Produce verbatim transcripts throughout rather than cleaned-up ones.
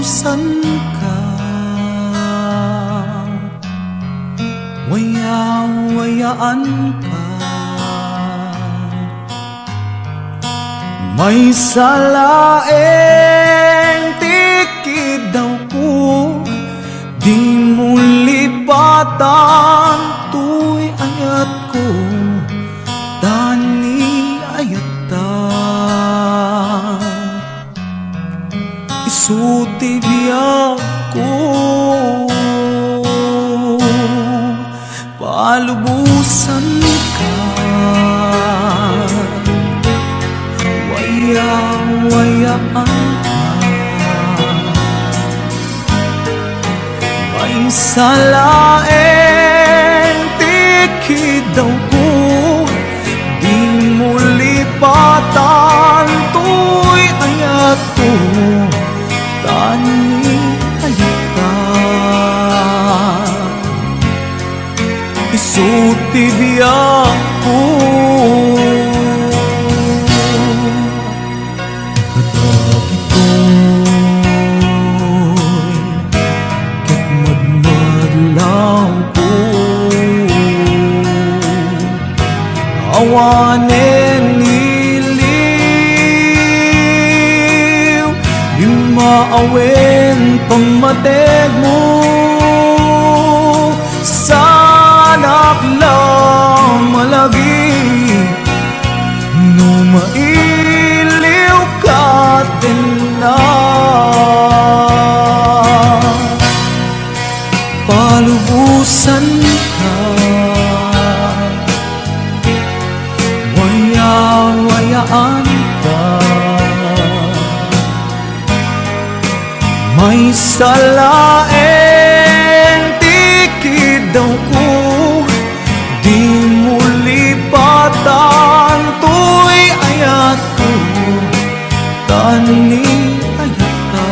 Sanka, waya-wayaanka. Maysa laeng ti kiddawko, dimo lipatan toy ayatko, ta ni ayatta. Isu ti biagko, palubosanka, waya-wayaanka. Maysa laeng ti kiddawko, dimo lipatan toy ayatko, ta ni ayatta. Isu ti biagko. Kadagitoy ket madmadlawko. Awanen iliw, bimmaawen pammategmo. Saanak la malagip no mailiwka denna. Palubosanka, waya-wayaanka. Maysa laeng ti kiddawko, dimo lipatan toy ayatko, ta ni ayatta.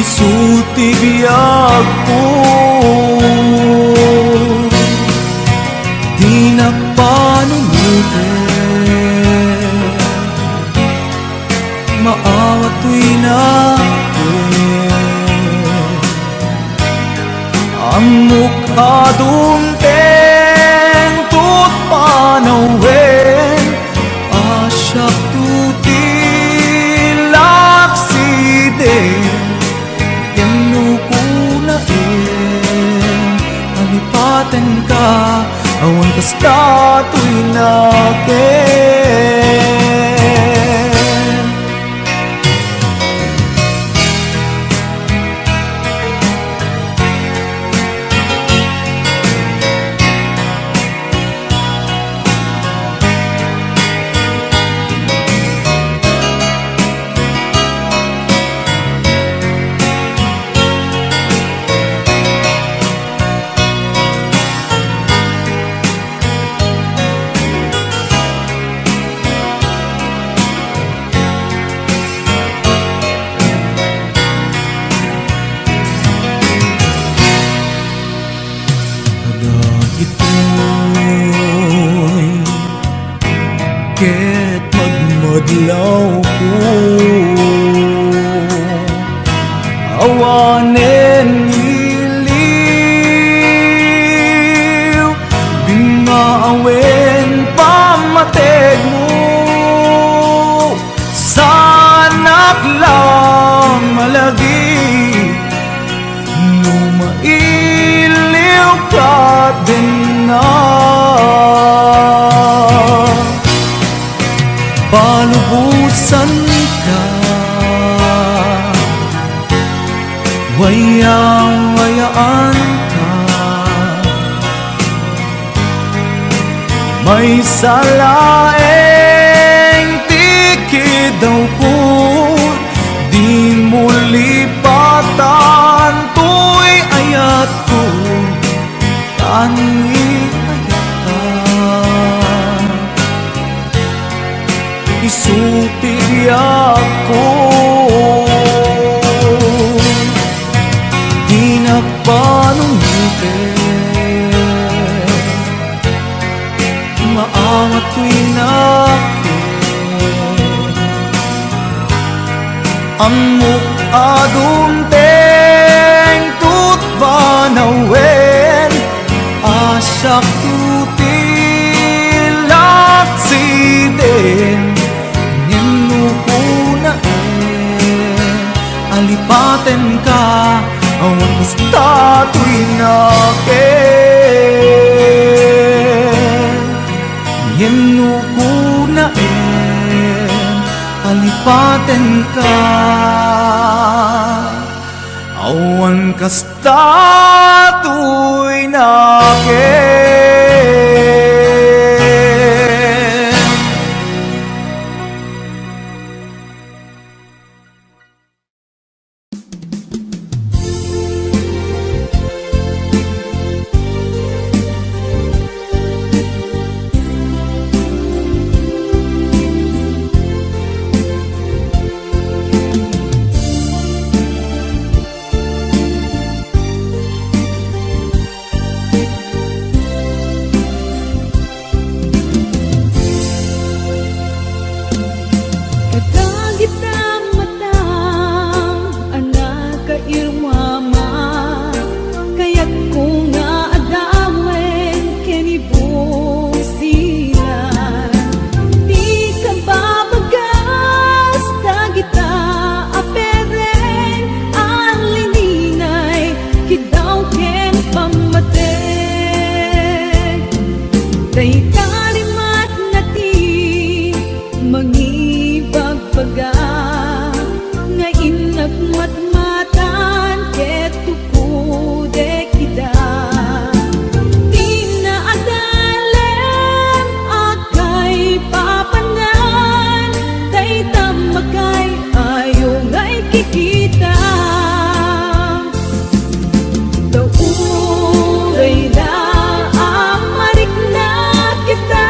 Isu ti biagko, dinak panunoten, maawat toy nakem. Ammok a dumteng to't panawen, a siak to ti laksiden, ken no kunaen a lipatenka, awan kasta toy nakem. Kadagitoy ket madmadlawko. Awanen iliw, bimmaawen pammategmo. Saanak la malagip no mailiwka denna. Palubosanka, waya-wayaanka. Maysa laeng ti kiddawko, dimo lipatan toy ayatko, ta ni ayatta. Isu ti biagko, dinak panunoten, maawat toy nakem. Ammok a dumteng tutbanawen, a siak ti laksiden, ngem no kunaen a lipatenka, awan kasta toy naken. Ngem no kunaen a lipatenka, awan kasta toy naken. Kadagita matam a nakairmama, kayatko nga adawen ken ibusilan ti kababagas dagita a pereng a lininay, kiddaw ken pammateg. Dayta rimatna ti mangibagbaga, nga innak matmatan ket tukudek ida. Ti naadalem a kaipapanan, dayta makay-ayo nga ikikita. Ta uray la a marikna kita,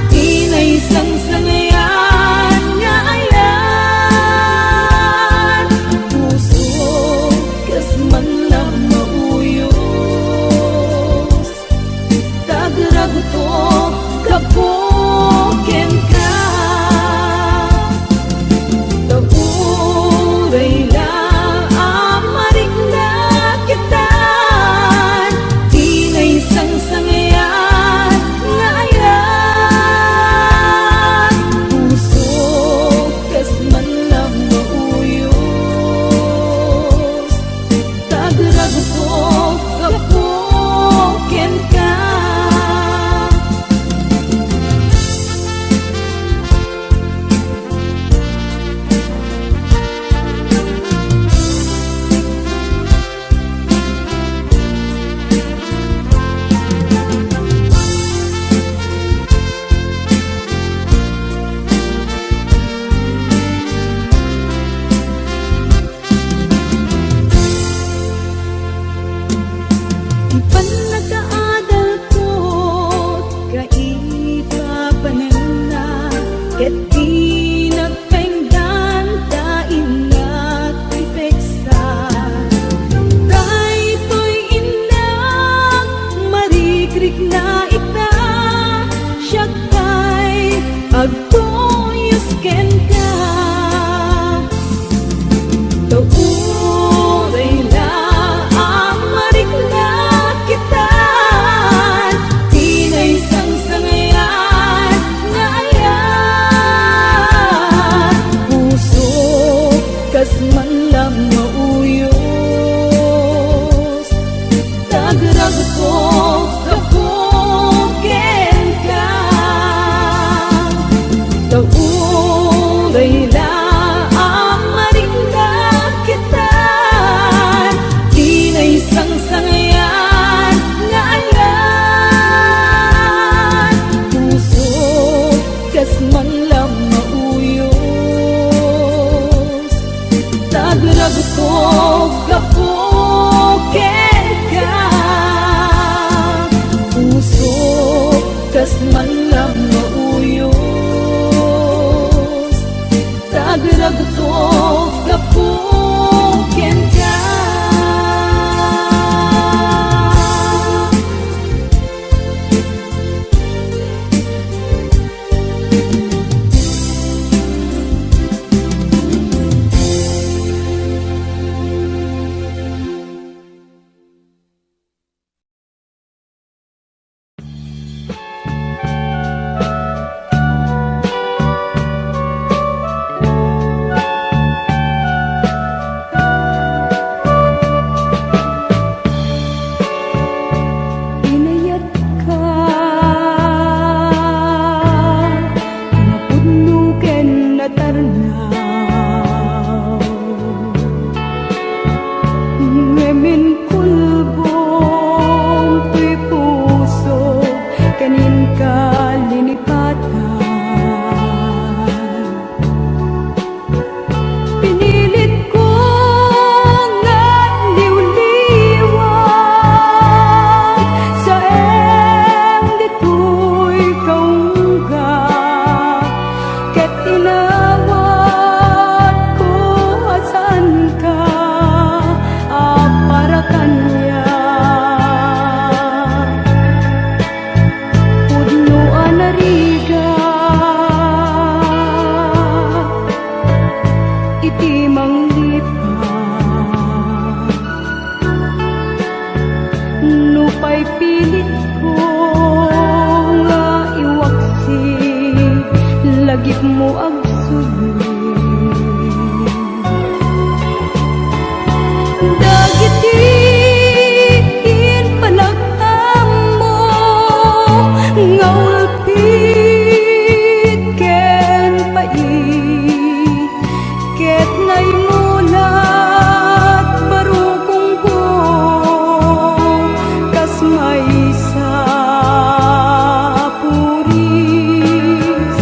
ti naisangsangayan nga ayat, puso, kas man la mauyos. Tagragto gapu kenka. Ta uray la a marikna kita, ti naisangsangayan nga ayat, puso, kas man la mauyos. Tagragto gapu kenka. Ti pannakaadalko kaipapananna, ket di nagpengdan ta innak ti peksa. Daytoy innak, marikrikna ita, siak pay ag- tuyos kenka. Ta uray la a marikna kita, ti naisangsangayan nga ayat, puso, kas man la mauyos. Tagragto gapu kenka. Ta uray la a marikna kita, ti naisangsangayan nga ayat, puso, kas man la mauyos. Tagragto gapu kenka, puso, kas man la mauyos. Tagragto gapu kenka. Gipmo agsubli. Dagiti impanag-ammo nga ulpit ken pait, ket naimulat barukongko kas maysa a puris.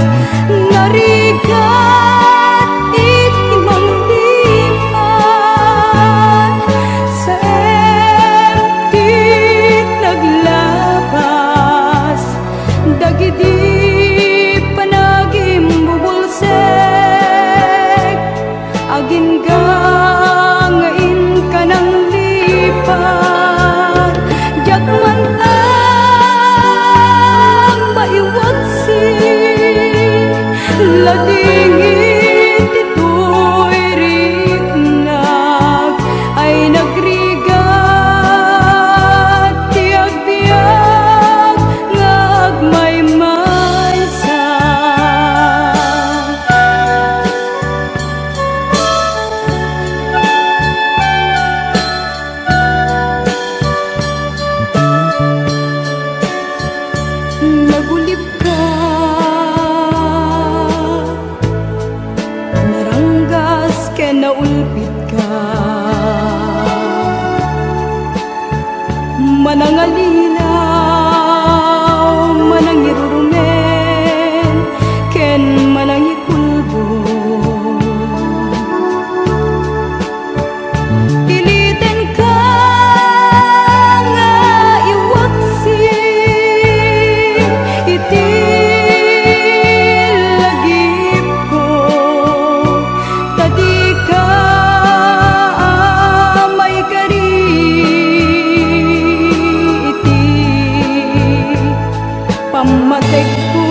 Narigat iti manglipat, saan ti naglabas dagidi panagimbubulsek. Agingga nga inka nanglipat, diak man a maiwaksi. Ladingit itoy riknak ay nagrigat ti agbiag nga agmaymaysa. Nagulipka, naranggas ken naulpitka. Manangalilaw, manangirurumen, ken manangikulbod. Ilitenka nga iwaksi iti lagipko. Ta dika a maikari iti pammategko.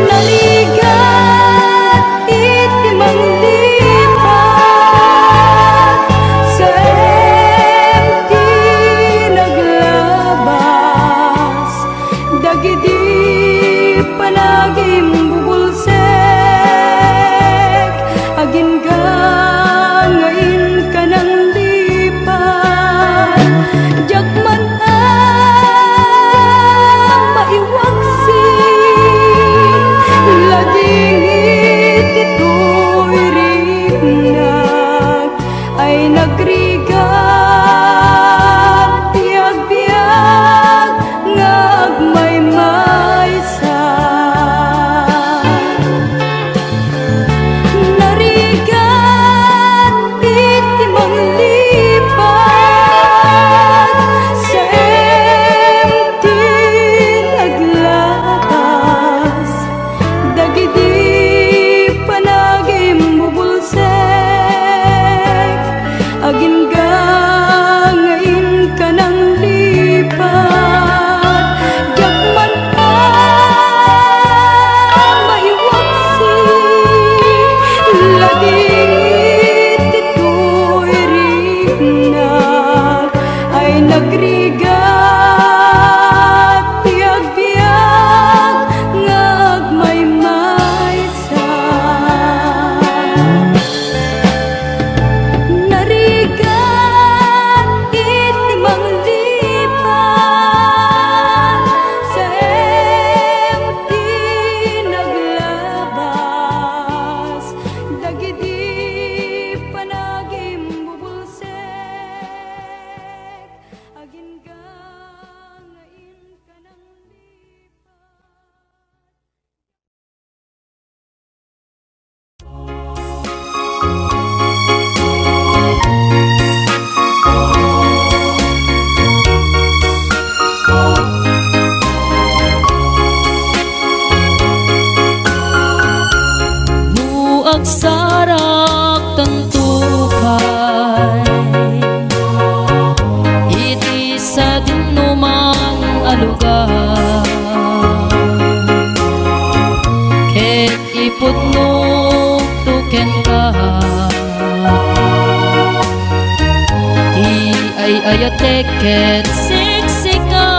Narigat iti manglipat, saan ti naglabas dagidi panagimbubulsek. Agingga nga inka nanglipat, diak man a maiwaksi. Ladingit itoy riknak ay nagrigat ti agbiag nga agmaymaysa. Narigat iti manglipat, saan ti naglabas dagidi panagimbubulsek. Agingga nga inka nanglipat, diak man a maiwaksi. Ladingit itoy riknak ay nagrigat ti agbiag nga agmaymaysa. Narigat iti manglipat, saan ti naglabas dagidi panagimbubulsek. Agingga nga inka nanglipat. No agsarak tanto pay iti sadinoman a lugar, ket ipudnokto kenka ti ay-ayatek ket siksika.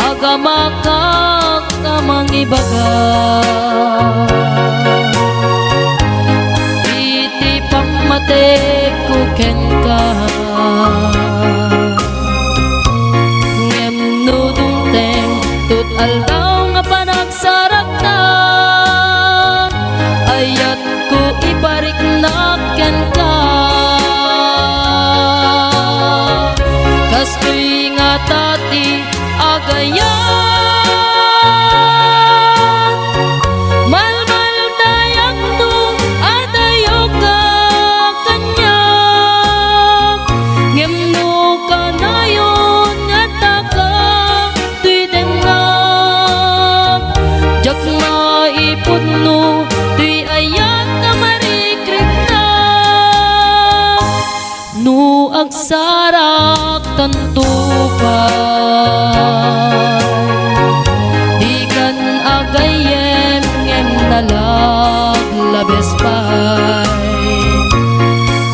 Agamaka Aldaw nga panagsarakta, ayatko ipariknak kenka. Kastoy ngata ti agayat, malmaldayakno, adayoka kaniak, ngem no kanayon nga taka, toy dennak, diak maipudno, toy ayat a marikriknak, no agsaraktanto pay. Dikan agayyem ngem nalaglabes pay.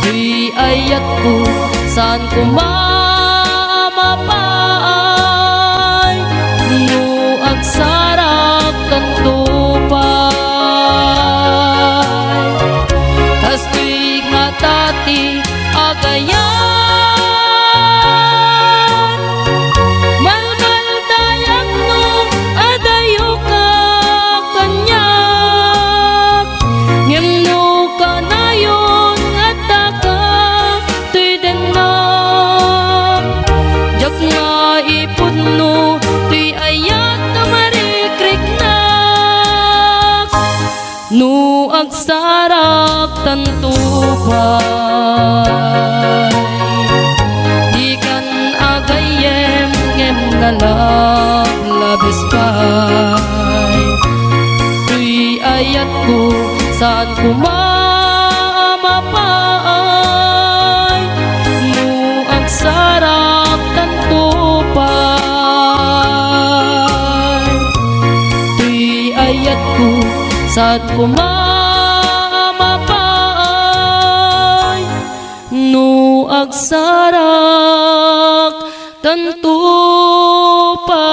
Toy ayatko, saan koma a mapaay, no agsaraktanto pay. Kastoy ngata ti agayat, malmaldayakno, adayoka kaniak, ngem no kanayon nga taka, toy dennak, diak maipudno, toy ayat a marikriknak, no agsaraktanto pay. Dikan agayyem ngem nalaglabes pay. Toy ayatko, saan koma a mapaay, no agsaraktanto pay. Toy ayatko, saan koma a mapaay, no agsaraktanto pay.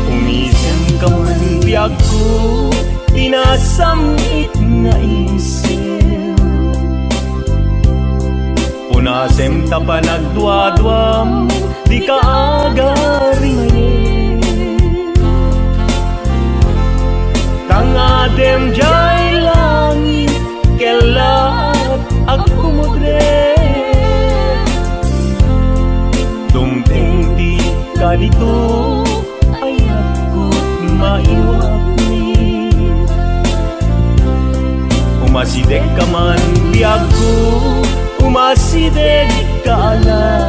Umisemka man biagko, ti nasam-it nga isip. Punasem ta panagduaduam, dika agarimayen. Ta ngadem diay langit, kellaat agkumudre. Dumteng ti kadito, ayatko, maiwakmi. Umasidegka man biagko, umasidegka ala.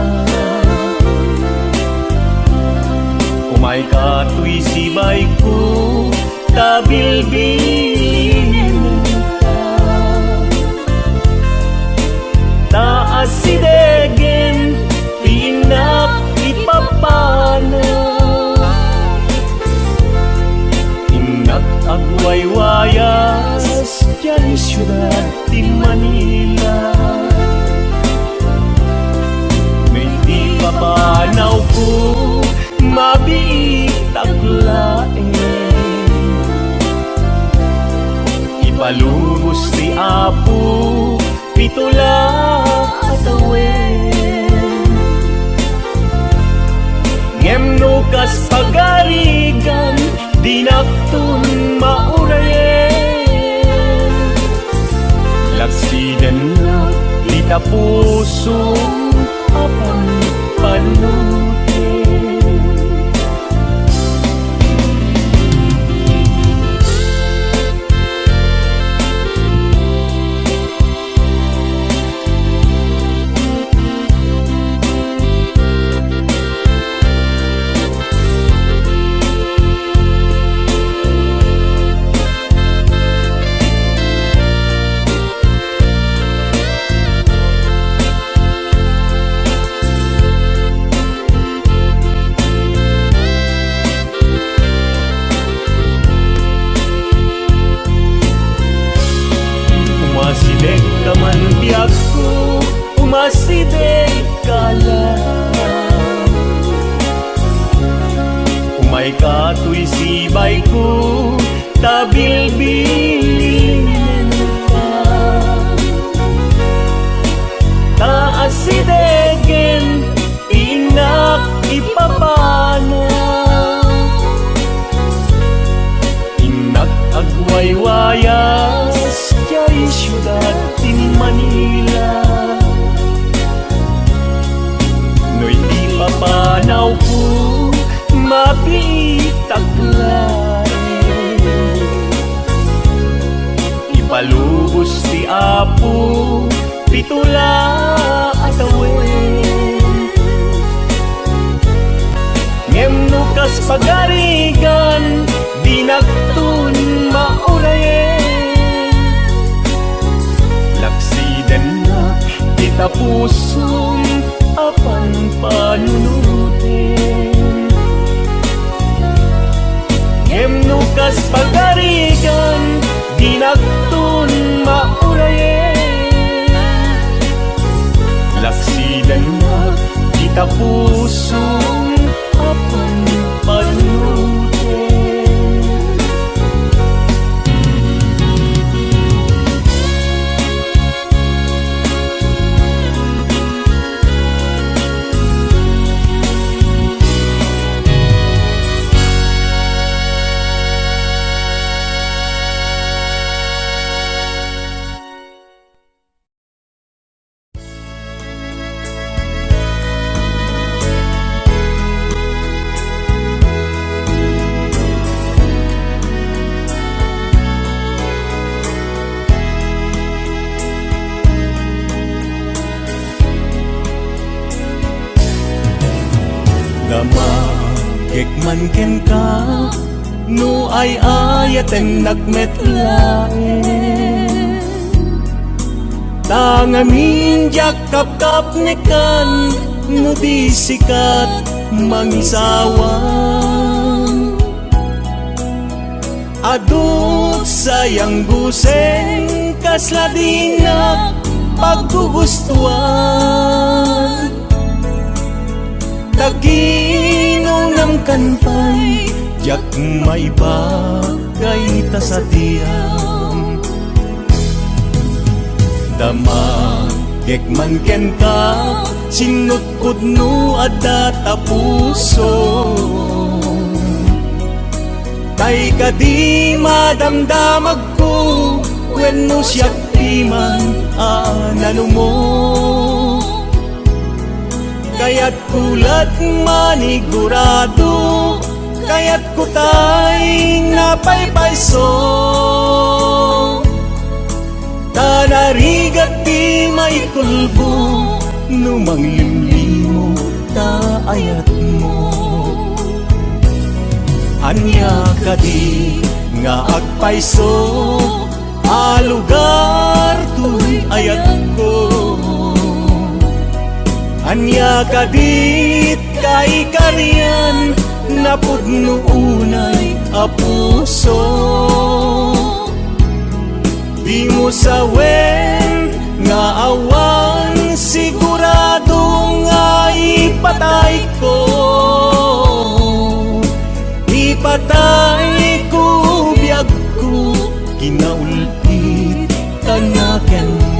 Umayka toy sibayko, ta bilbilinenka. Ta asidegen ti innak ipapana. Innak agwaywayas diay siudad ti Manila. No iti papanawko, mabiitak laeng. Ipalubos ti Apo, pito la a tawen. Ngem no kas pagarigan, dinakton maurayen. Laksiden la dita pusom a panpanuten. Ay katoy sibayko, ta bilbilinenka. Ta asidegen ti innak ipapana. Innak agwaywayas diay siudad ti Manila. No iti papanawko, mabiitak laeng. Ipalubos ti Apo, pito la a tawen. Ngem no kas pagarigan, dinakton maurayen. Laksidennak ti tapusom a panpanunoten. Ngem no kas pagarigan, dinakton maurayen. Laksidennak ti tapusom a panpanunoten. Damagek man kenka, no ay-ayatennak met laeng. Ta ngamin diak kapkapnekan no di sikat mangisawa. Adu ti sayanggusen, kasla dinak paggugustuan. Ta kinunamkan pay, diak maibagay ta sadiam. Damagek man kenka, sinutpudno adda tapusom. Tay kadi madamdamagko, wenno siak ti man a nanumo. Kayatko lat manigurado, kayatko tay napaypayso. Ta narigat ti maikulbo no manglimlimo ta ayatmo. Ania kadi nga agpayso a lugar toy ayatko? Ania kadit kaikarian napudno unay a puso? Dimo sawen nga awan sigurado nga ipatayko. Ipatayko biagko, kinaulpit ta nakenmo.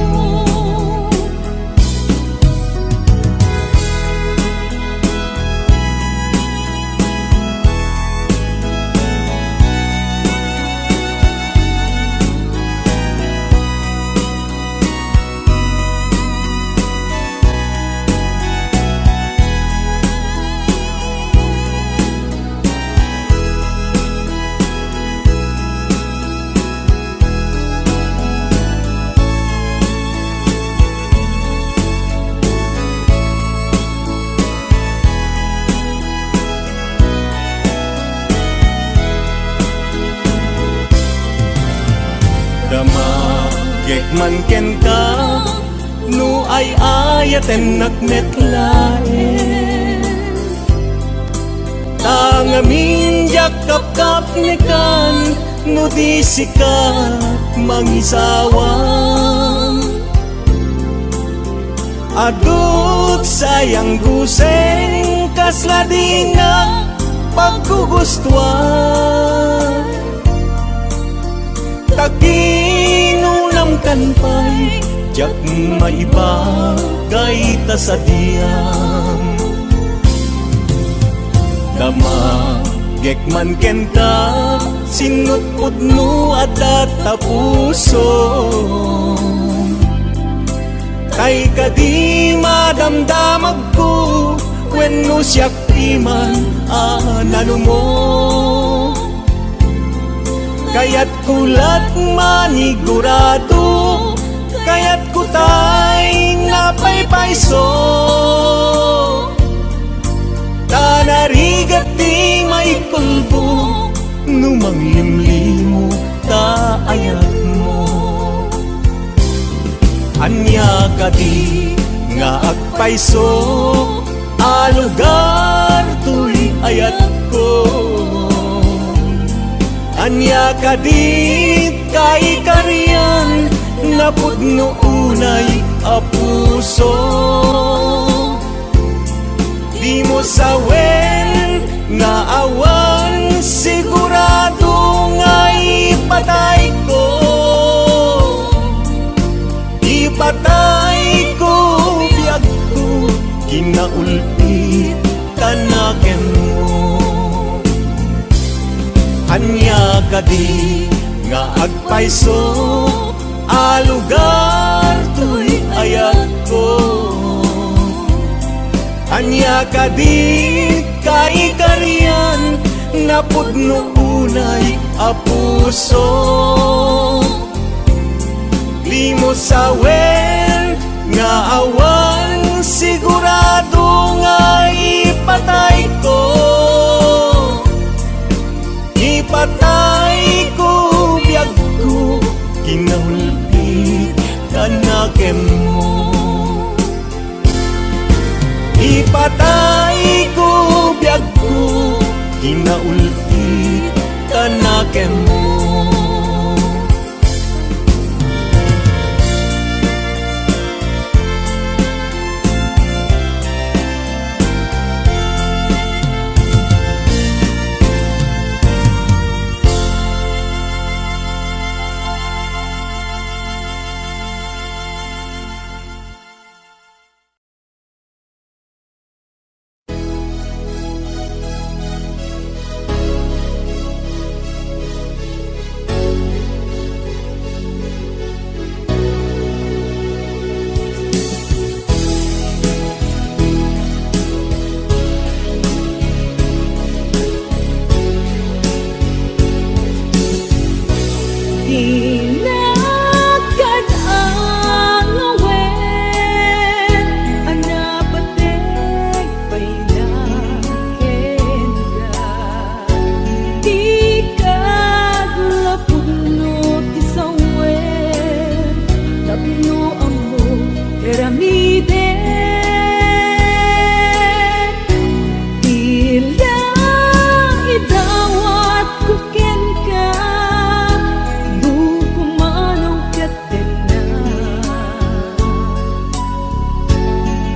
Damagek man kenka, no ay-ayatennak met laeng. Ta ngamin diak kapkapnekan no di sika mangisawa. Adut sayanggusen, kasla dinak paggugustuan. Ta kinunamkan pay, diak maibagay ta sadiam. Damagek man kenka, sinutputno a tatapusom. Tay kadi madamdamagko, wenno siak ti man a nanumo. Kayatko lat manigurado, kayatko tay napaypayso. Ta narigat ti maikulbo no manglimlimo ta ayatmo. Ania kadi nga agpayso a lugar toy ayatko? Ania kadi kaikarian napudno unay a puso? Dimo sawen nga awan sigurado nga ipatayko. Ipatayko biagko, kinaulpit ta nakemmo. Ania kadi nga agpayso a lugar toy ayatko? Ania kadi kaikarian napudno unay a puso? Dimo sawen nga awan sigurado nga ipatayko. Ipatayko biagko, kinaulpit ta nakemmo. Ipatayko biagko, kinaulpit ta nakemmo. Dinakad a ngawen a napateg pay la kenka. Dika aglapuno ti sawen tapno ammo ti aramidek. Ila idawatko kenka, no pumanaw ket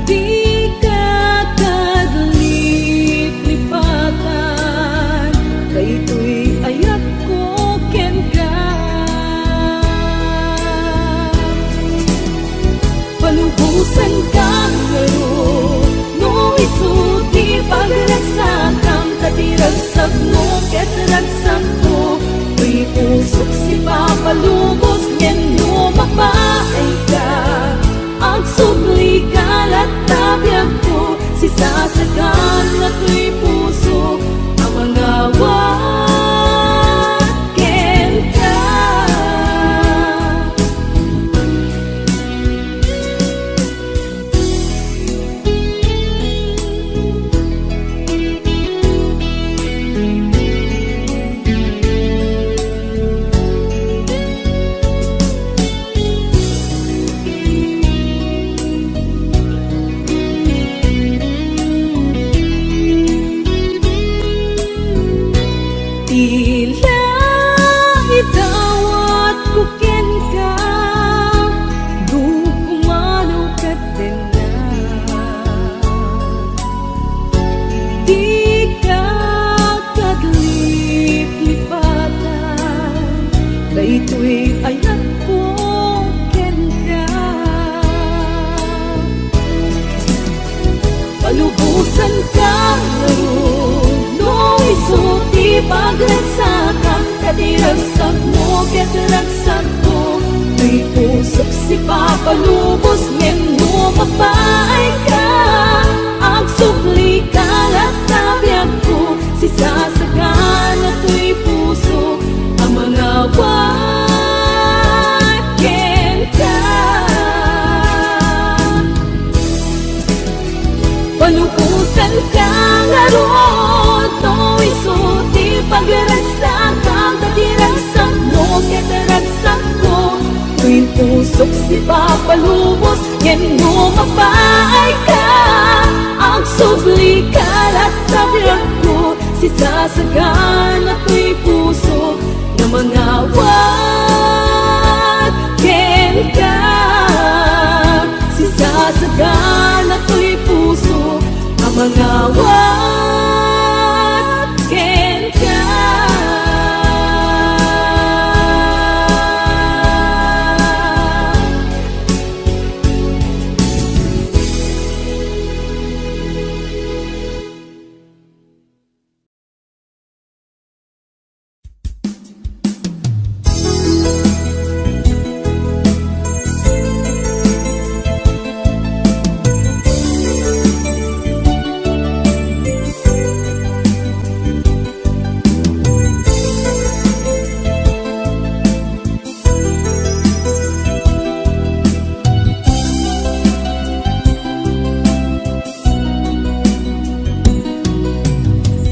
Dika kagliplipatan, daytoy ayatko kenka. Palubosanka ngarud, no isu ti pagragsakam, ta ti ragsakmo ket ragsakko, ti pusok sipapalubos, ngem no mapaayka, agsublika latta biagko, sisasakan datoy pusok a mangawat kenka. Ipapalubos ngem no mapaayka, agsublika latta biagko, sisasagana toy puso a mangawat kenka. Palubosanka ngarud no isu ti pagragsakak, ta ti ragsakmo ket ragsakko. No impusok sipapalubos, ngem no mapaayka, agsublika latta biagko, sisasagana toy puso a mangawat kenka. Sisasagana toy puso a mangawat kenka.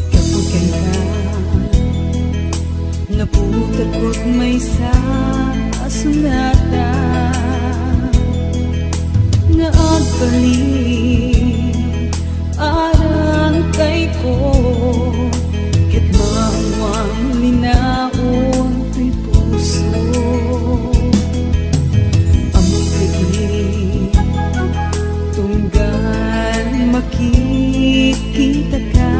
Gapu kenka, naputakot maysa a sonata nga agbalin arang kayko, ket maammoan linaon ti puso. Ammok lagi, tunggal makikitaka,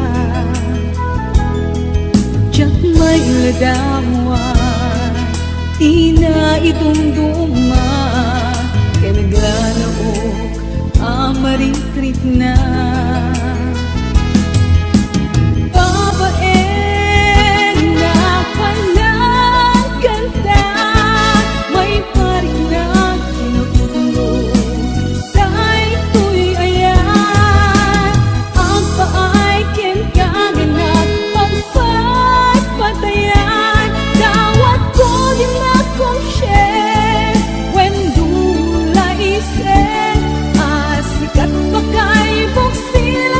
diak mailadawan ti naidumduma ken naglanaok a marikrik na. Babaen nga panagkanta, maiparinag ti nutotmo. Daytoy aya, agpaay kenka nga nagpagpatpatayan. Dawatko ti makongsier, wen dula isen, a sikat pakay buksila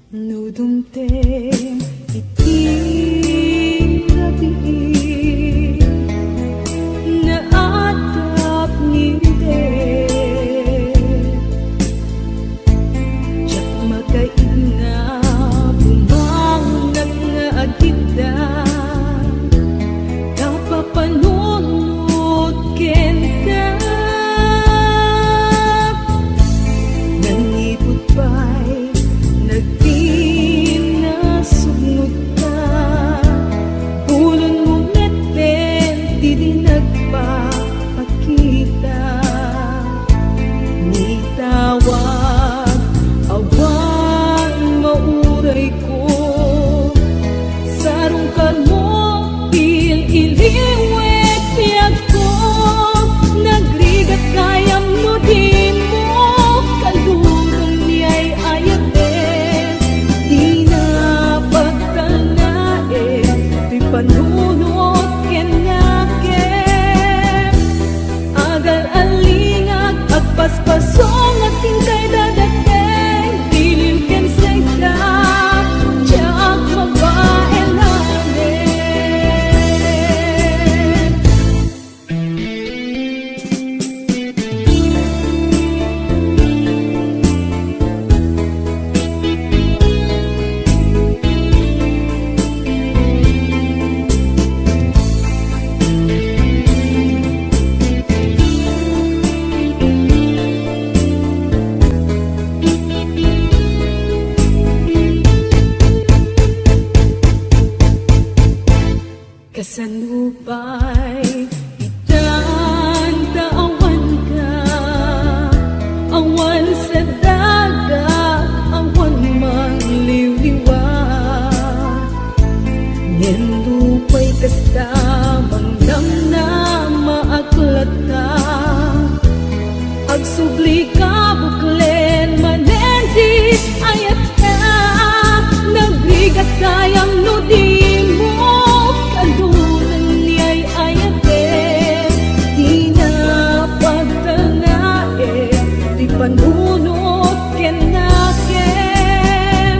No dumteng iti rabii, naadap ni Ride. Diak makaigna, bumangonak nga agidda, ta papanunot kenka. Nangiput pay, nagpinasugnotka, bulonmo metten didi nagpapakita. Nitawag, awan maurayko, sarungkarmo, il-iliwek biagko. Nagrigat gayam no dimo kaludon ni ay-ayaten. Dina pagtalnaen ti panunot ken nakem. Agal-alingak, agpaspasongak, inkay dadateng, iliw ken sengka, diak mabaenanen. Kasano pay itan ta awanka, awan sadaga, awan mangliwliwa. Ngem no pay kasta, mangnamnamaak latta. Agsubli ka, buklen manen ti ayatka. Nagrigat gayam no dimo kaludon ni ay-ayaten. Dina pagtalnaen ti panunot ken nakem.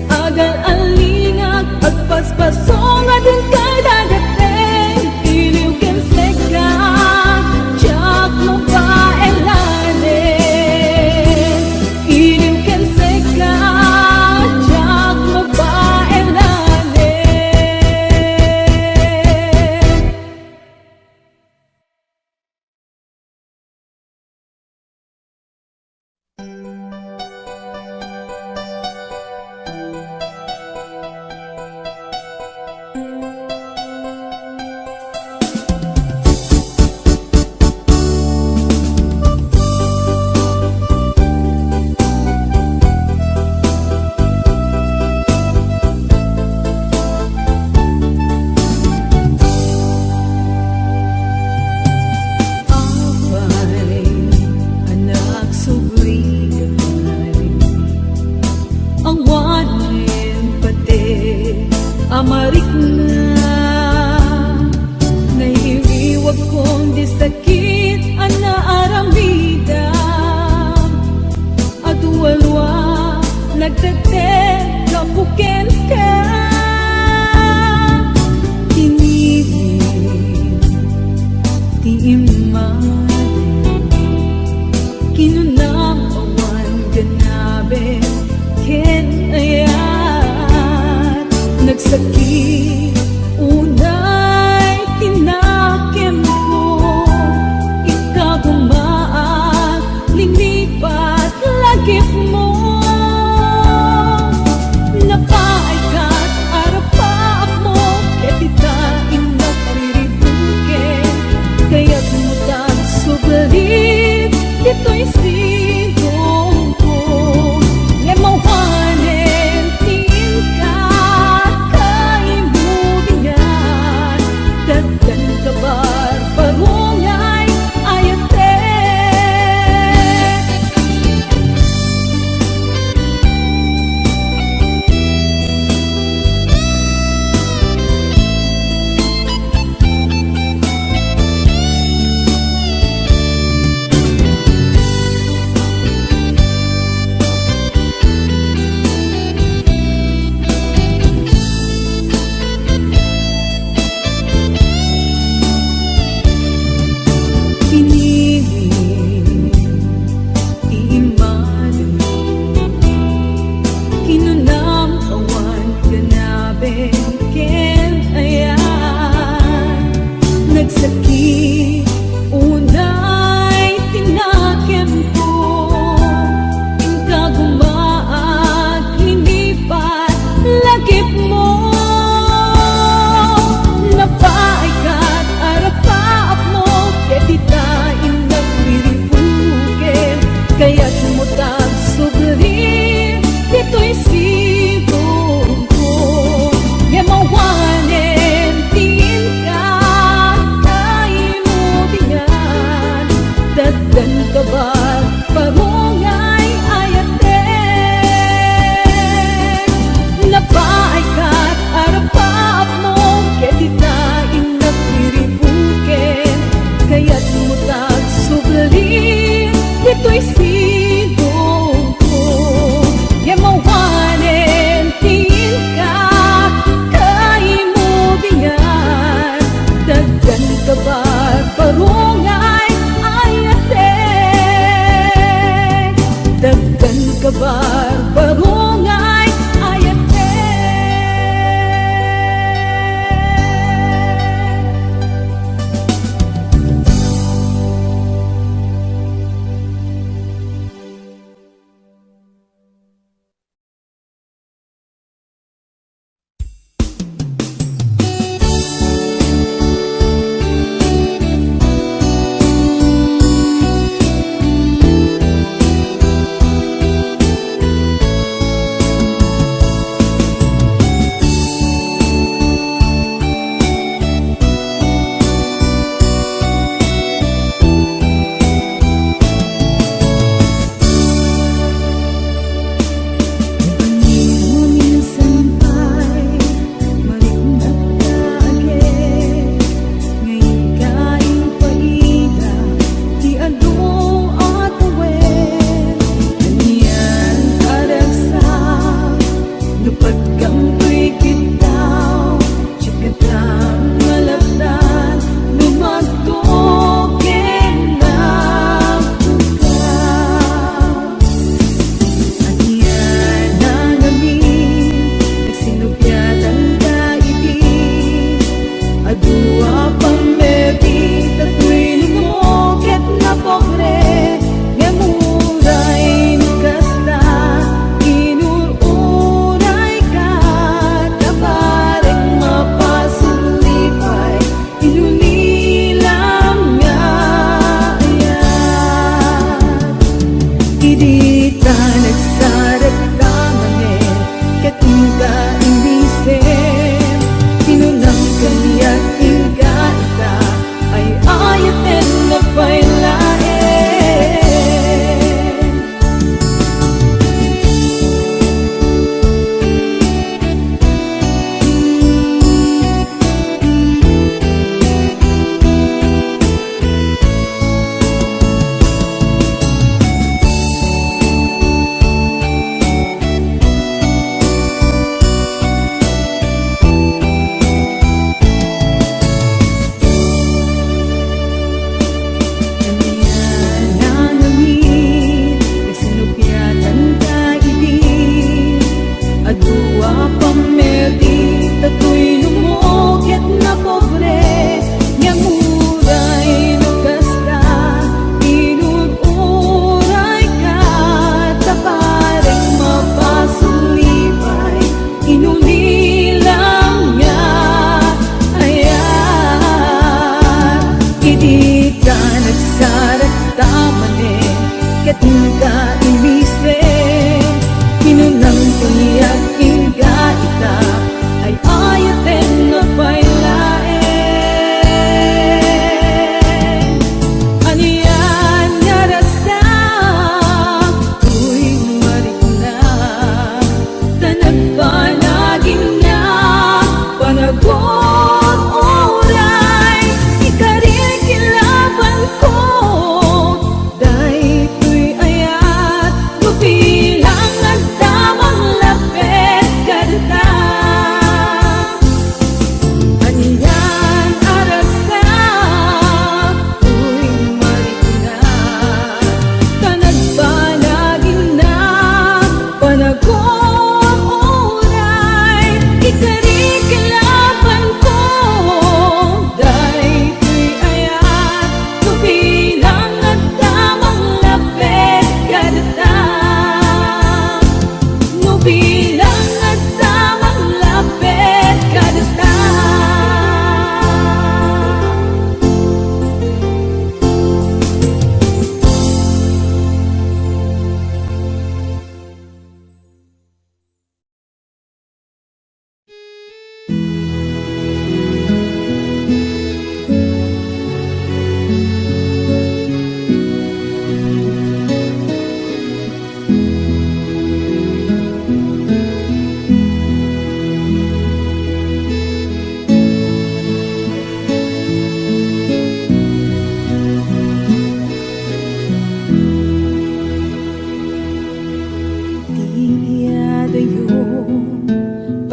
Agal-alingak, agpaspasongak, inkay dadateng, iliw ken sengka, diak mabaenanen. Iliw ken sengka, diak mabaenanen. Apay, anak, subli ka pay. Awanen pati a marikna. Nairiwagkon ti sakit a naaramidam. Adu a lua, nagtetek gapu kenka. Tinirim ti immadi. Kinunam awan ganaben ken ayat. Nagsakit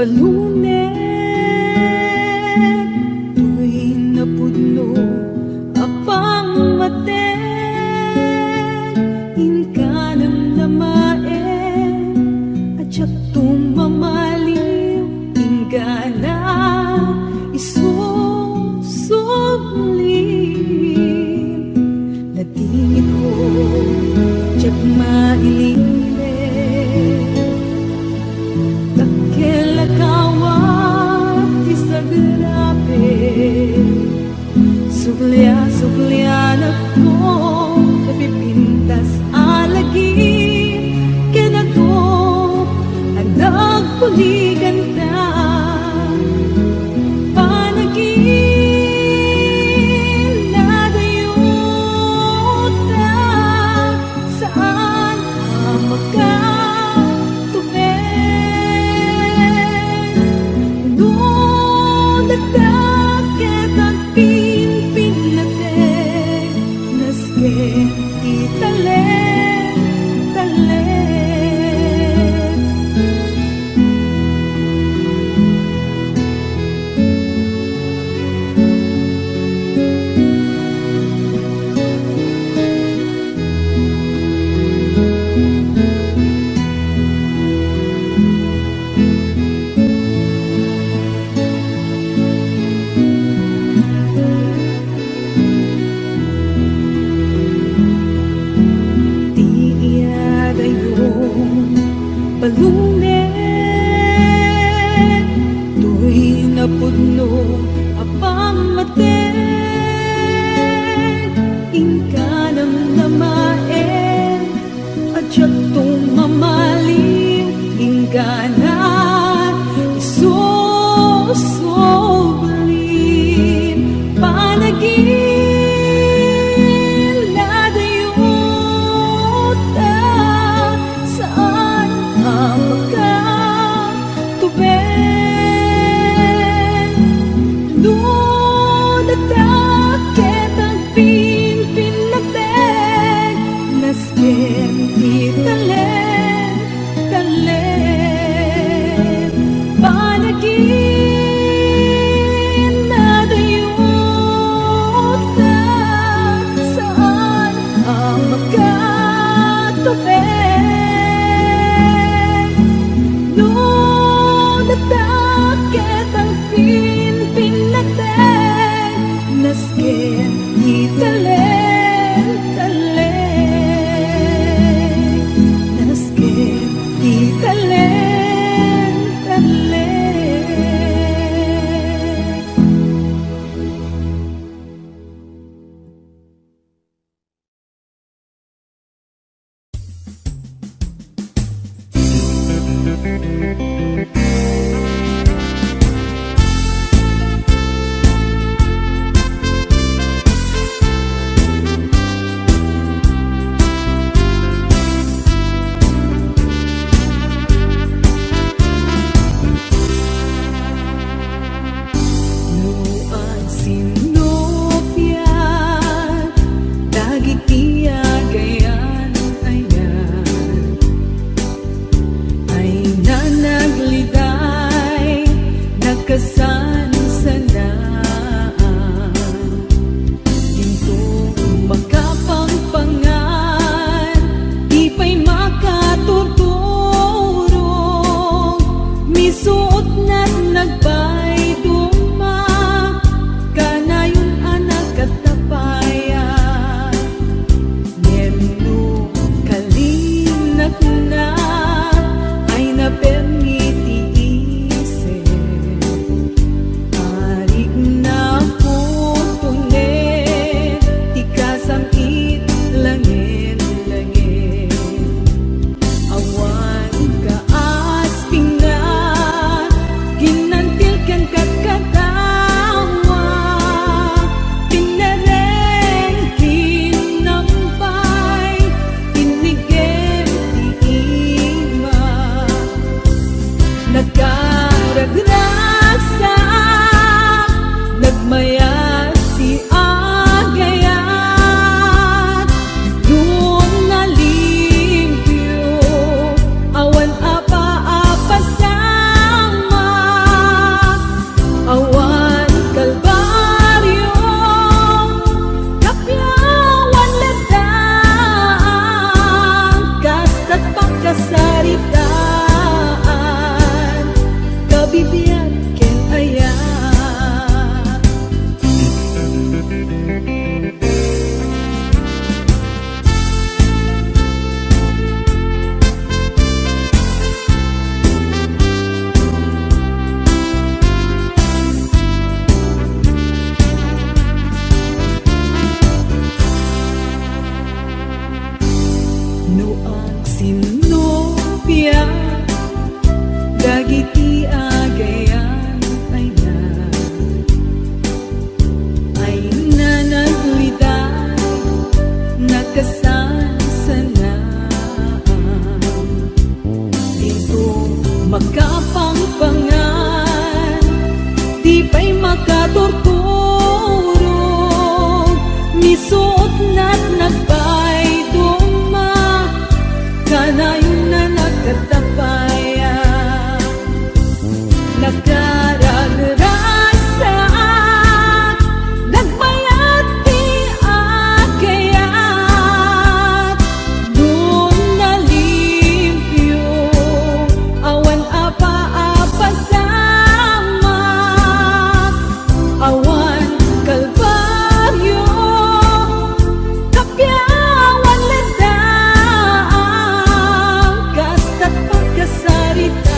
Balunen, toy napudno a pammateg, inka namnamaen a diakto mamaliw, inggana isusubli. Nadingitko, diak mailimed. Dakkel a kawat ti sagrapen. Subliasuklianakto, napipintas a lagip, ken adu a nagkuliganta. Panaginadayota, saan a makatubeng. No data ket agpinpinnateg, nasken ti talek, talek. Ti iyadayo, balunen, toy napudno a pammateg, inka namnamaen a diakto mamaliw, inggana isusubli. Panaginadayota, saan a makatubeng. No data ket agpinpinnateg, nasken ti talek, talek. Panaginadayota, saan a makatubeng. No data ket agpinpinnateg, nasken ti talek, talek. Nasken ti talek, talek. No agsinnuppiat dagiti agayan-ayan, ay nanagliday, nakasansanaan. Dintong makapangpangan, di pay makaturturog, misuotnat nagpayduma, kanayon a nagkatapayan. Ngem no kalinatna ay napermi ti isip, arigna putone ti kasam-it langet-langet. Awan kaaspingna, kinantil ken katkatawa, tinnereng, kinampay, tinnigem ti ima. Nagkaragragsak, nagmayat ti agayat. No nalimpio, awan a paapasama, Iti agayan, ayna, ayna nagriday, nakasansanaan. Dito makapangpangan, di pay makaturturog, misuot nat nagpayduma, kanayon a nagkatapayan. Nakararagsak, nagbayat ti agayat, no nalimpio, awan a paapasamak, awan kalbario, kapiawan latta, kasta't pakasaritaan,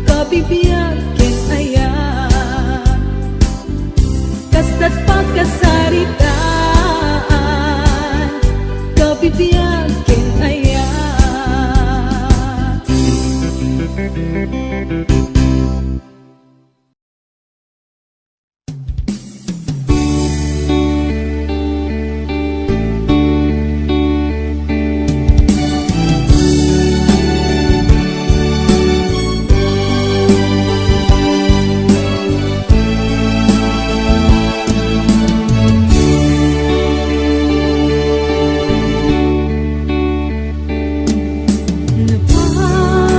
kabibiag ken ayat. Kasta't pakasaritaan, kabibiag ken ayat.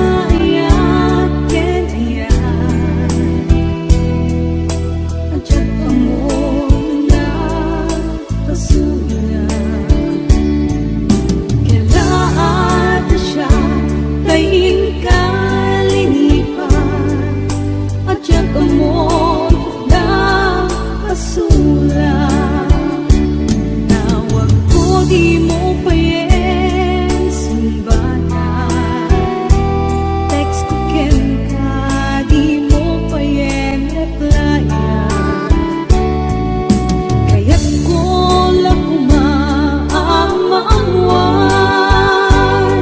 Napaayat ken ayat, a diak ammo nakasulay. Kelaat a siak tay inkalinipan, a diak ammo nakasulay. Tawagko, dimo payen sungbanan. Textko kenka, dimo payen replyan. Kayatko la koma a maammoan,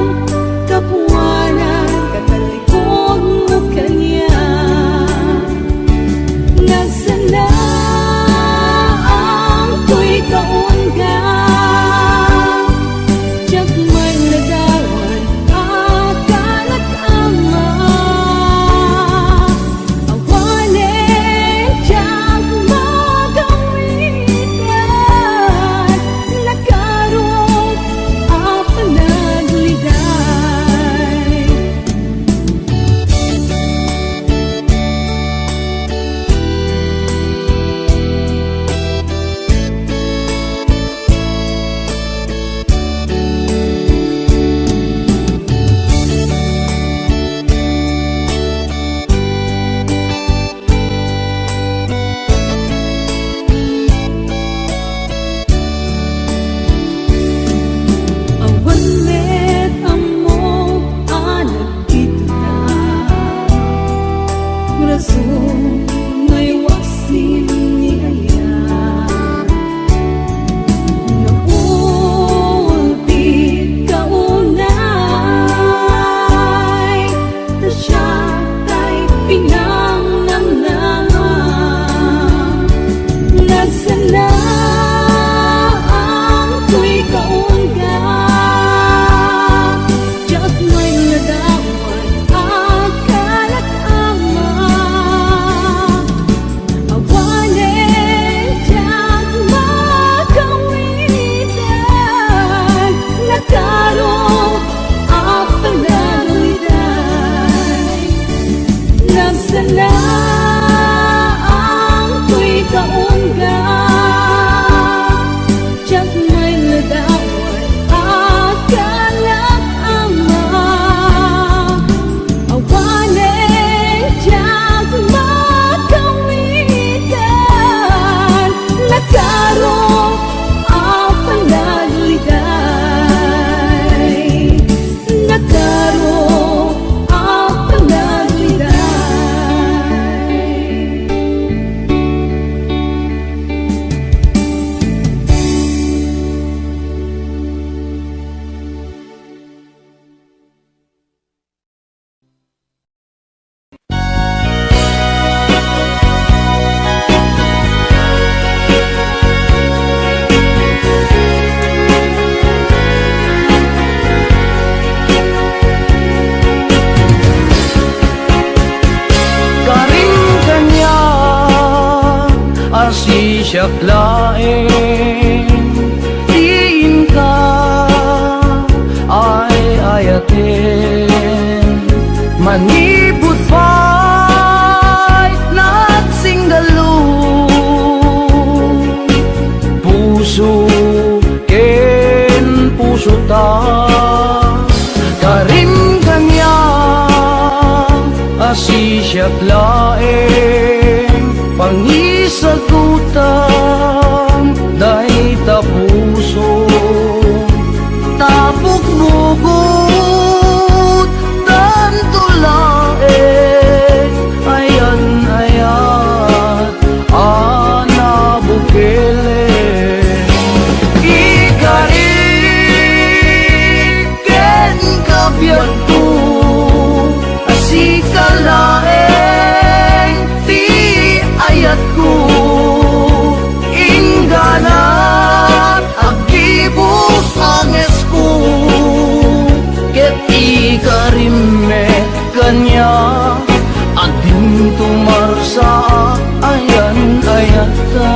kapuanan, katallikudmo kaniak. Nagsanaang toy kaunga, diak met ladawan a kalak ama. Awanen diak makawitan, nakarong a panagriday. Awan met ammo a nagtituna, rason nga iwaksin ni ayat. Naulpit ka unay, ta siak tay pinangnamnama. Nagsanaang toy kaunga, diak met ladawan a kalak ama. Awanen diak makawitan, nakarong a panagriday. Nagsanaang toy kaunga, diak met ladawan a kalak ama. Awanen diak makawitan, nakarong a panagriday. Nakarong a panagriday. Siak laeng ti inka ay-ayaten, manipud pay nagsinggallo. Puso ken pusota, karim kaniak a sisiak laeng pangisagutam dayta puso. Ta bukbukot tanto laeng ayan-ayat a nabukelen. Ikarik ken kabiagko, a sika laeng ti ayatko, ingganat agdibus angesko, ket ikarimmi kaniak a dinto marsaak ayan-ayatta.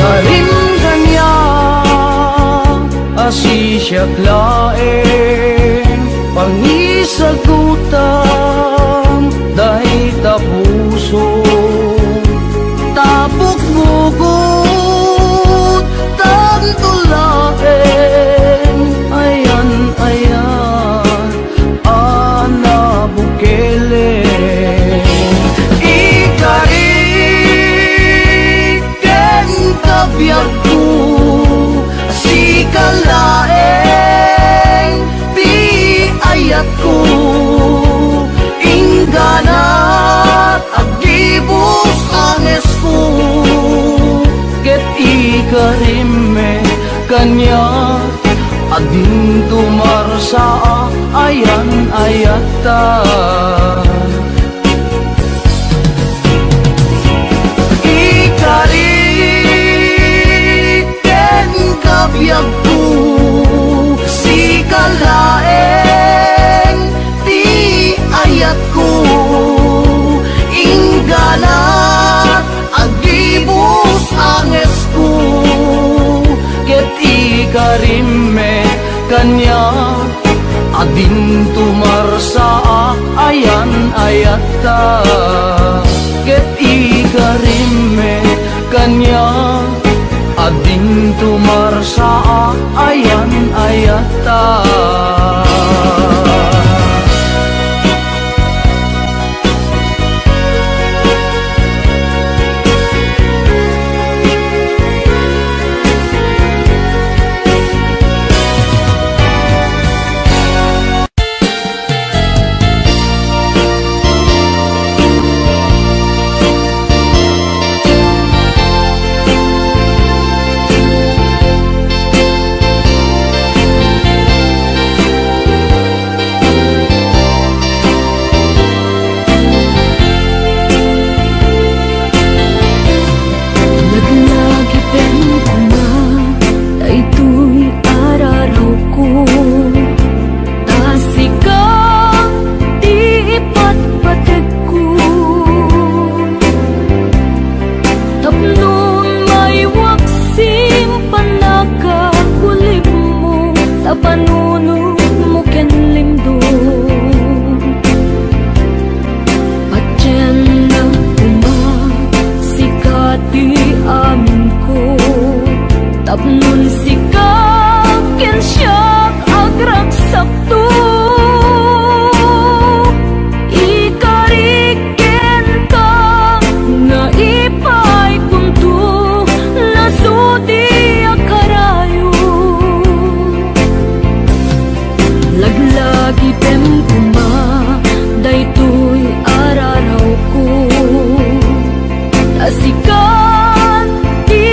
Karim kaniak a sisiak laeng pangisagutam dayta puso. Ta bukbukot tanto laeng ayan-ayat a nabukelen. Ikarik ken kabiagko, sika laeng ti ayatko, ingganat agdibus angesko, ket ikarimmi kaniak a dinto marsaak ayan-ayatta. Ikarik ken kabiagko, sika laeng ti ayatko, ingganat agdibus angesko, ket ikarimmi kaniak a dinto marsaak ayan-ayatta, ket ikarimmi kaniak a dinto marsaak ayan-ayatta. Laglagipem koma daytoy a rarawko, ta sika ti ipatpategko. Tapno maywak simpanaga, ulibmo ta panunotmo ken limdom. Patienna koma, sika ti aminko, tapno sika ken siak agragsakto. Ikarik kenka nga ipaykonto, nasudi a karayo. Laglagipem koma daytoy a rarawko, ta sika ti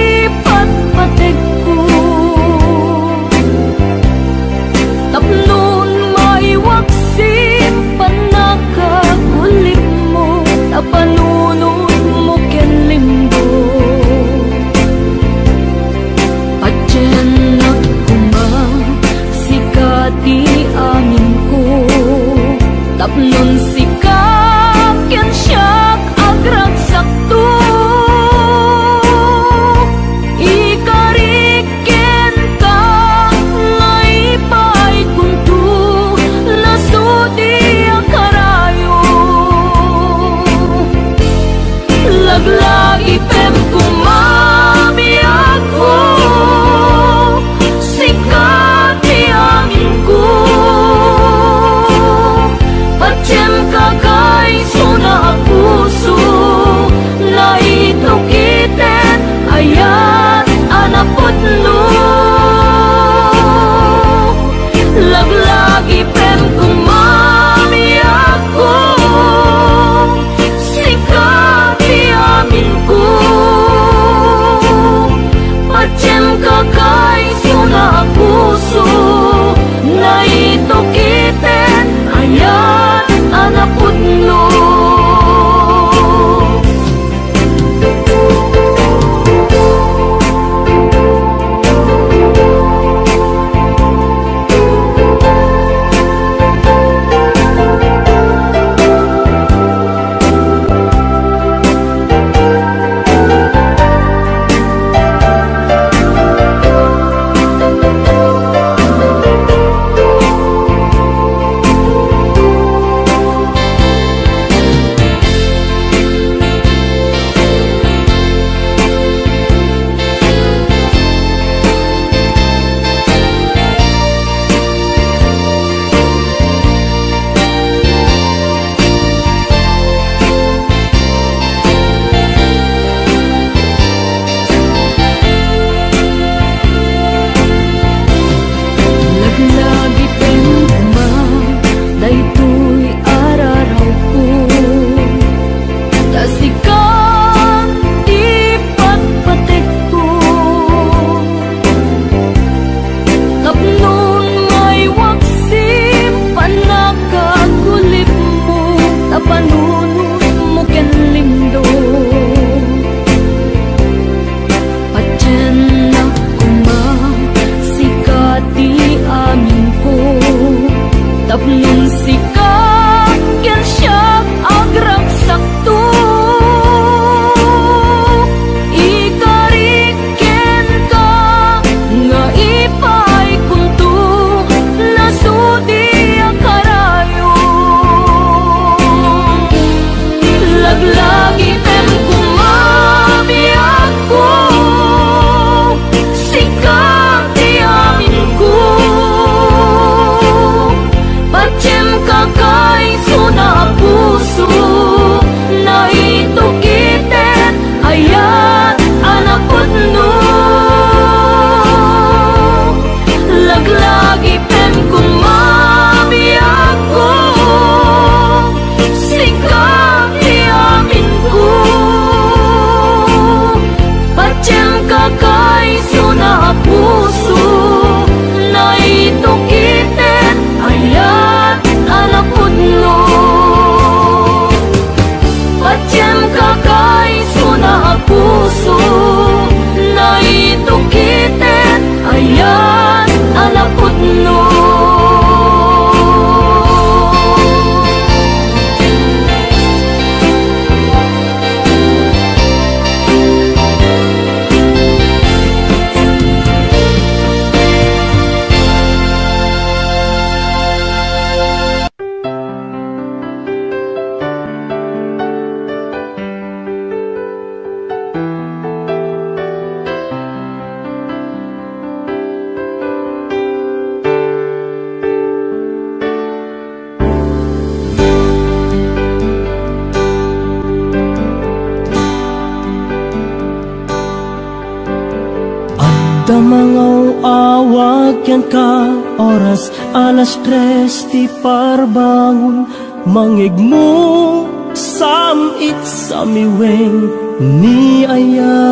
Ka oras alas tres ti parbangon, mangngegmo sam-it samiweng ni aya.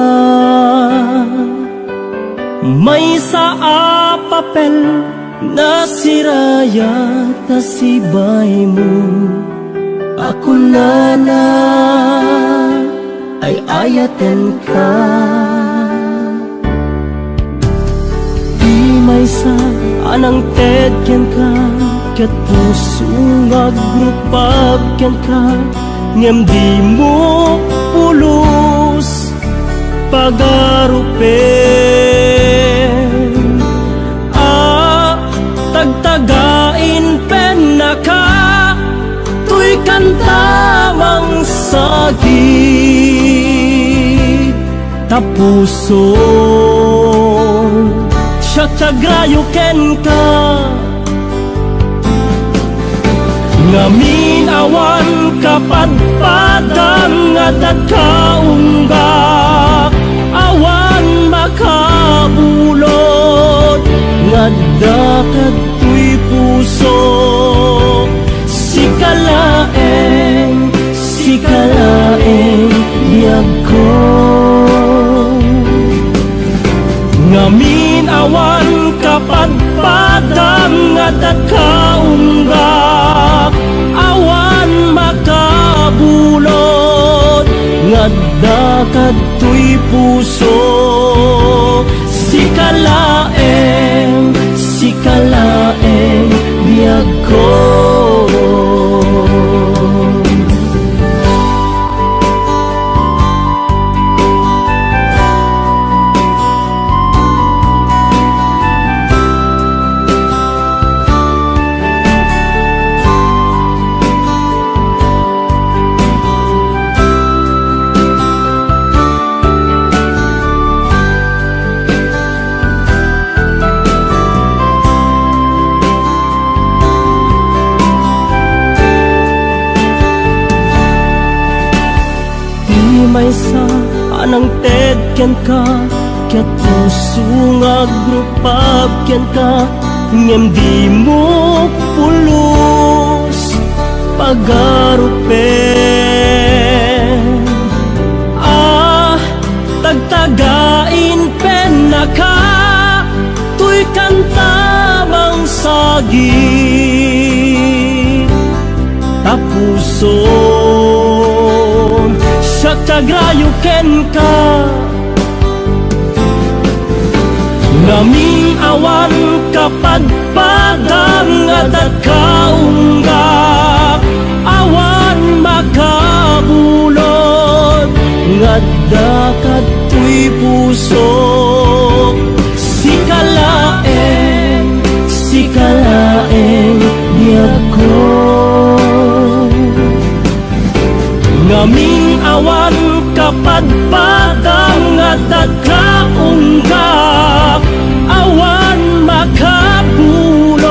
Maysa a papel nasiraya ta sibaymo a kunana, ay-ayatenka. Ti maysa a nangted kenka, ket puso nga agrupag kenka, ngem dimo pulos pagarupen. A tagtagain pennaka toy kanta mangsagit. Ta puson, siak ti agrayo kenka. Ngamin awan kapadpadam nga adda kaunggak, awan makabulod nga adda kadtoy puso. Sika laeng, sika laeng biagko. Ngamin awan kapadpadam nga adda kaunggak, awan makabulod nga adda kadtoy puso. Sika laeng, sika laeng biagko. Ti maysa a nangted kenka, ket puso nga agrupag kenka, ngem dimo pulos pagarupen. Ah, tagtagain pennaka toy kanta mangsagit. Ta puson, siak ti agrayo kenka. Ngamin awan kapadpadam nga adda kaunggak, awan makabulod nga adda kadtoy puso. Sika laeng, sika laeng biagko. Ngamin awan kapadpadam nga adda kaunggak, awan makabulod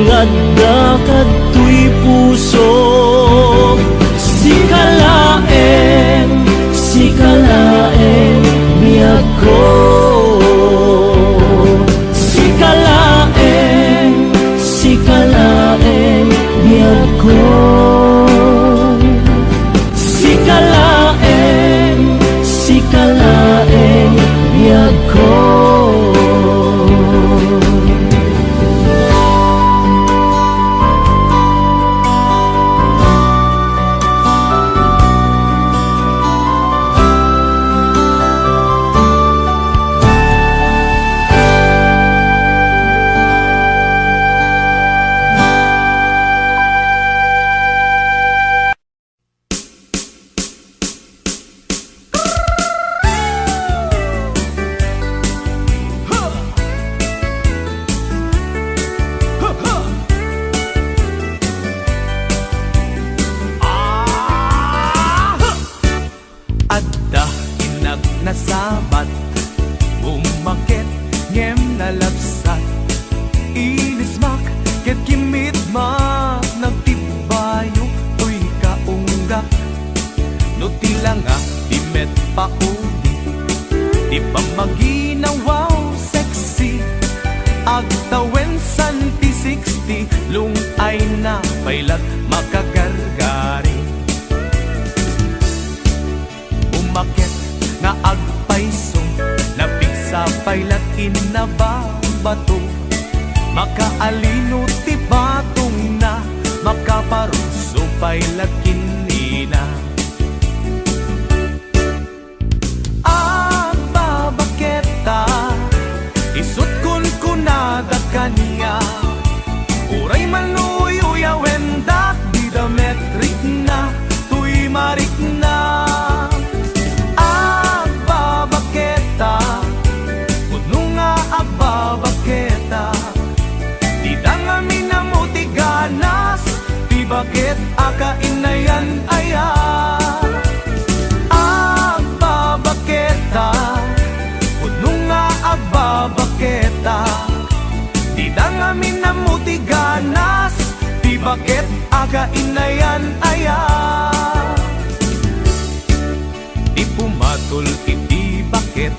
nga adda kadtoy puso. Sika laeng, sika laeng biagko. Sika laeng, sika laeng biagko. Sika laeng, sika laeng biagko. Adda innak nasabat, bummakket ngem nalabsat. Inismak ket kimmit met, nagtibbayo toy kaunggak. No ti langa ti met paudi, ti pammaginawaw sexy. na pay la't makagargari. Umaket nga agpayso, napigsa pay la't ken nababato. Makaalino ti batongna, makaparuso pay la't ken nina. Agbabaketa, isu't kunkunada kaniak, uray man uyuyawendak, dida met rikna toy marikna. Agbabaketa, pudno nga agbabaketa, dida ngamin ammo ti ganas, ti baket a kainayan aya. Agbabaketa, pudno nga agbabaketa, dida ngamin ammo ti ganas, ti baket a kainayan aya. Ti pumatol iti baket,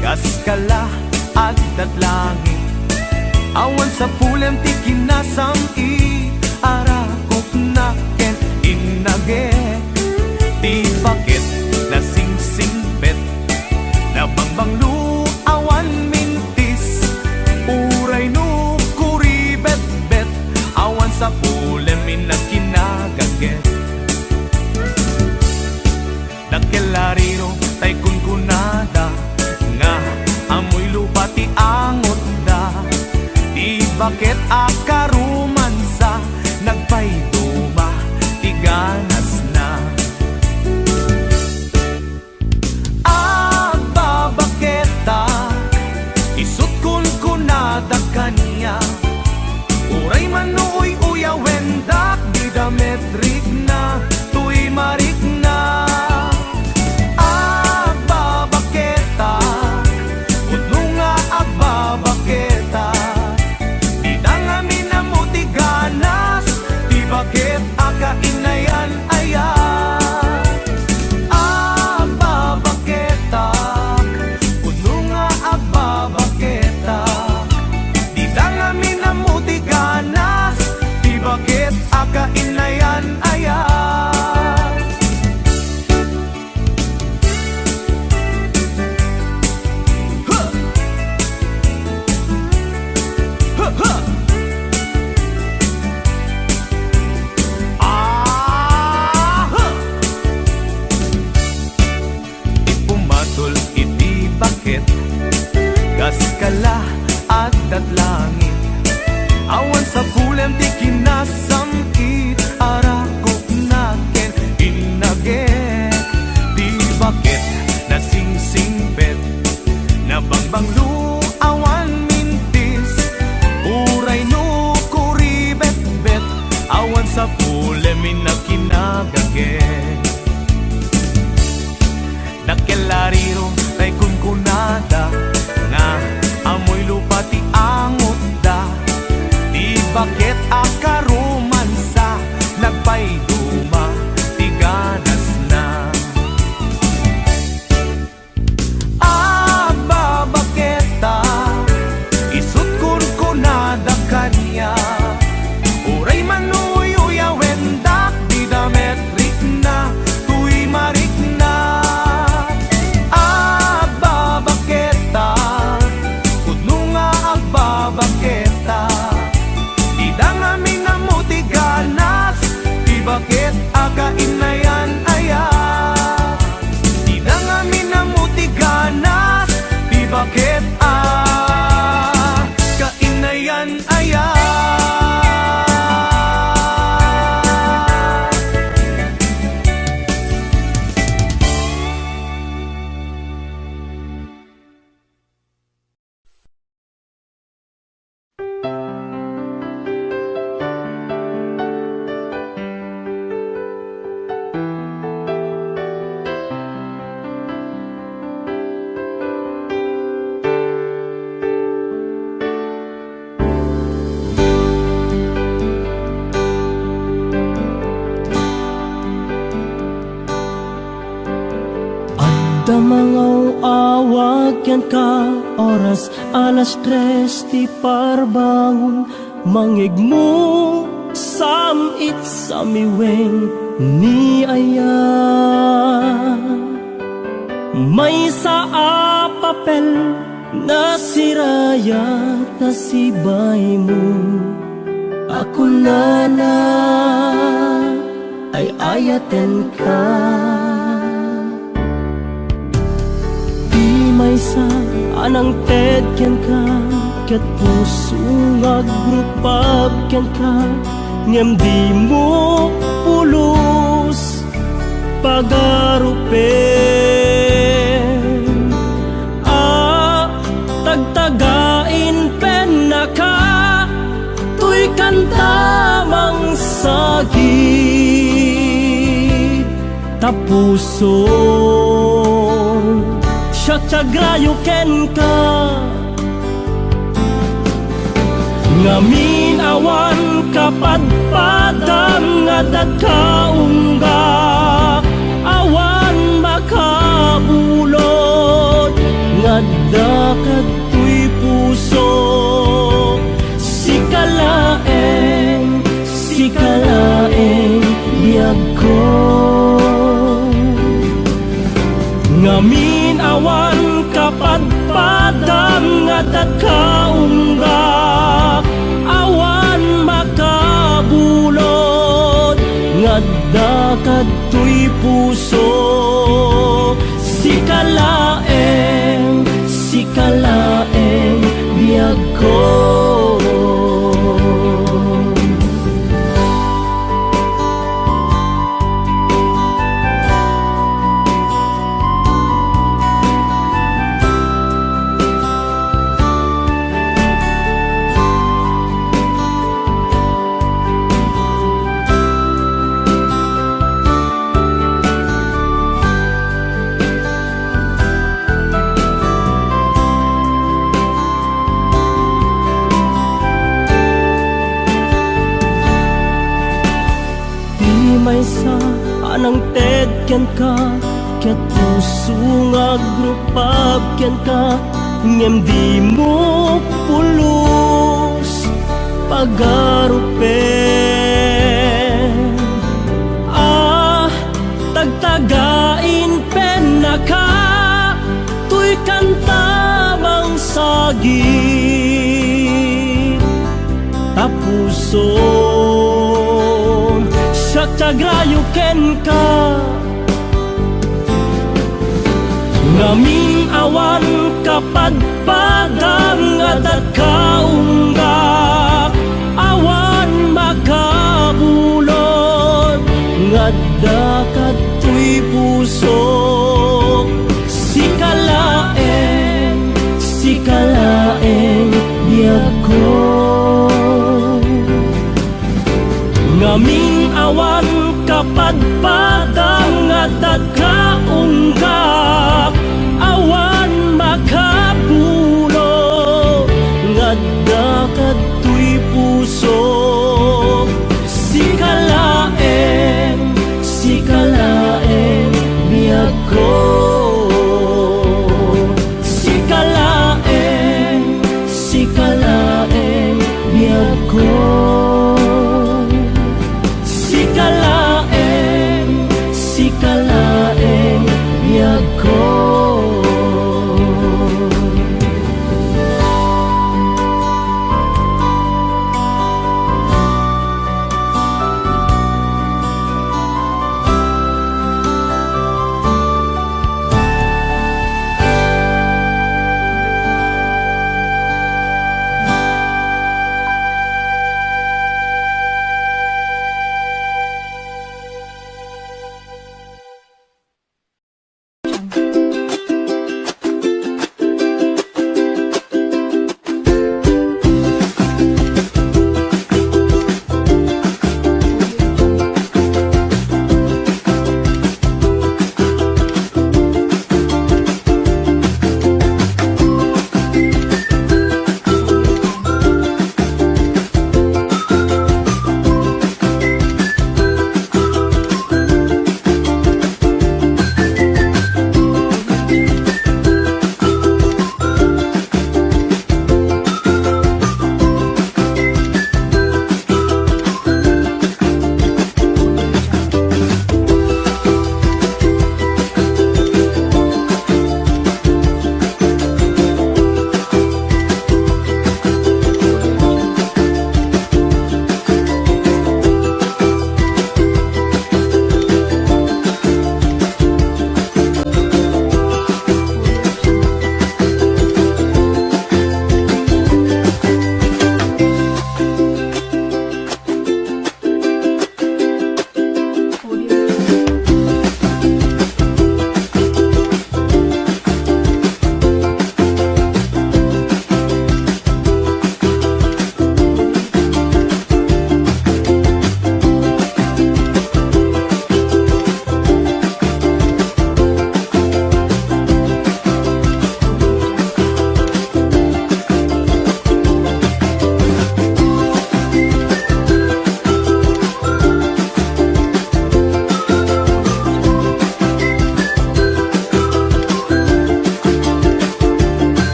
kaskala adda't langit. Awan sapulem ti kinasam-it, arakopna ken innagek. Ti baket nasingsingpet, nabangbanglo, awan mintis. Uray no kuribetbet, awan sapulem innak kinagagek. Dakkel a riro tay kunkunada nga ammoy lupa ti angotda. Ti baket a karumansa, nagpayduma ti ganasna. Agbabaketa, isu't kunkunada kaniak, uray man no uy-uyawendak, dida met rikna toy marikna. Agbabaketa, pudno nga agbabaketa, dida ngamin ammo ti ganas, ti baket a kainayan aya. Agbabaketa, pudno nga agbabaketa, dida ngamin ammo ti ganas, ti baket a kainayan aya. Ti pumatol iti baket, kaskala adda't langit. Awan sapulem ti kinasam-it, arakopna ken innagek. Ti baket nasingsingpet, nabangbanglo, awan mintis. Uray no kuribetbet, awan sapulem innak kinagagek. Dakkel a riro tay kunkunada nga ammoy lupa ti angotda. Ti baket a karumansa, nagpayduma ti ganasna. Agbabaketa, isu't kunkunada kaniak, uray man uy-uyawendak, dida met rikna toy marikna. Agbabaketa, pudno nga agbabaketa, dida ngamin ammo ti ganas, ti baket a kainayan aya. Dida ngamin ammo ti ganas, ti baket a kainayan aya. Adda mangaw-awag kenka, oras alas tres ti parbangon, mangngegmo Sam-it samiweng ni aya, maysa a papel nasirayat ta sibaymo a kunana, ay-ayatenka. Ti maysa a nangted kenka, ket puso nga agrupab kenka, ngem dimo pulos pagarupen. A tagtagain pennaka, toy kanta mangsagid. Ta puso, siak ti agrayo kenka. Ngamin awan kapadpadam nga adda ka ungga, awan makabulod nga adda kadtoy puso. Sika laeng, sika laeng biagko. Ngamin awan kapadpadam nga adda ka ungga, awan makabulod nga adda kadtoy puso. Sika laeng, sika laeng biagko. Ti maysa a nangted kenka, ket puso nga agrupab kenka, ngem dimo pulos pagarupen. Ah, tagtagain pennaka, toy kanta mangsagid. Ta pusom, siak ti agrayo kenka. Ngamin awan kapadpadam nga adda ka ungga, awan makabulod nga adda kadtoy puso. Sika laeng, sika laeng biagko. Ngamin awan kapadpadam nga adda ka ungga, awan